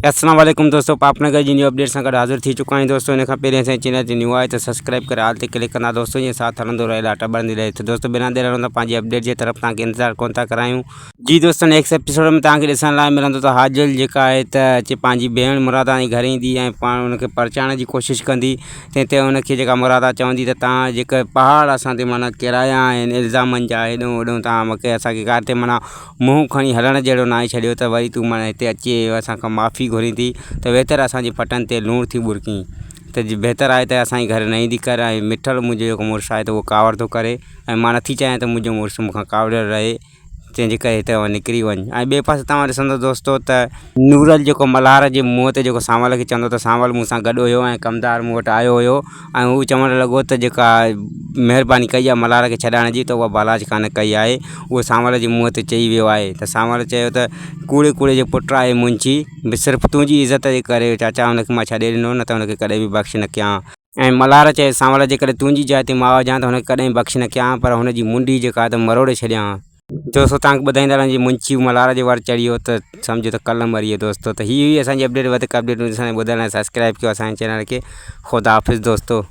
اسلام عليڪم دوستو پاپ نگر جي نيو اپڊيٽ سان گڏ حاضر ٿي چڪا آهيون دوستو ان کان پهرين اسان جي چينل تي نيو آهي ته سبسڪرائب ڪري آل تي ڪلڪ ڪندا دوستو جيئن ساٿ هلندو رهي لاٽ ٻرندي رهي ته دوستو بنا دير هلون ٿا پنهنجي اپڊيٽ جي طرف توهان کي انتظار ڪون ٿا ڪرايون جي دوستو نيڪسٽ ايپيسوڊ ۾ توهان کي ڏسڻ لاء ملندو ته حاجل جيڪا آهي ته اچي پنهنجي ڀيڻ مرادا جي گهر ايندي ۽ پاڻ ان کي پرچائڻ جي ڪوشش ڪندي تنهن تي ان کي جيڪا مرادا چوندي ته توهان جيڪا پهاڙ اسان تي معنيٰ ڪيرايا آهن الزامن جا هيڏو هوڏو توهان مونکي اسان کي گهر تي معنيٰ منهن کڻي هلڻ جهڙو ناهي ڇڏيو ته وري تون معنيٰ هتي اچي اسان کان معافي گهرين ٿي ته ويتر اسان جي ڦٽن تي لوڻ ٿي ٻرڪين ته بهتر آهي ته اسان جي گهر نه ايندي ڪر ۽ مٺل منهنجو جيڪو مڙس آهي ته اهو ڪاوڙ ٿو ڪري ۽ مان نٿي چاهيان ته منهنجو مڙس مون کان ڪاوڙيل رهي تنهن جي ڪري هتان نڪري وڃ ۽ ٻئي پاسي توهان ڏسندو دوستو ته نورل جيڪو ملهار جي منهن تي جيڪو سانول کي چوندو ته سانول مون سان گڏ هيو ۽ ڪمدار مون وٽ آيو هيو ۽ هو چوڻ لڳو ته جيڪا مهرباني ڪئي آهي ملهار کي ڇڏائڻ جي ته اها بالاچ خان ڪئي آهي اهو سانول جي منهن تي چئي ويو آهي ته سانول چيو ته ڪوڙي ڪوڙي جو پٽ آهي منشي صرف تنهنجي عزت جي ڪري چاچا هن کي مان ڇڏي ڏنو نه ته هن کي ڪڏهن به بخش نه ڪيان ها. ۽ ملهار چيو سانول جيڪڏهن تنهنجي جاء تي مان هجان ته هن کي ڪڏهن بخش نه ڪيان ها پر هن جي منڍي جيڪا آهي ته مروڙي ڇڏيان ها. دوستو توهان کي ٻڌائيندا رهان جي منشي ملهار جي ور چڙهي ويو ته سمجهو ته ڪل مري ويو دوستو ته هي هئي اسان جي اپڊيٽ وڌيڪ اپڊيٽ ڏسڻ ۽ ٻڌڻ لاء سبسڪرائب ڪيو اسان جي چينل کي خدا حافظ دوستو.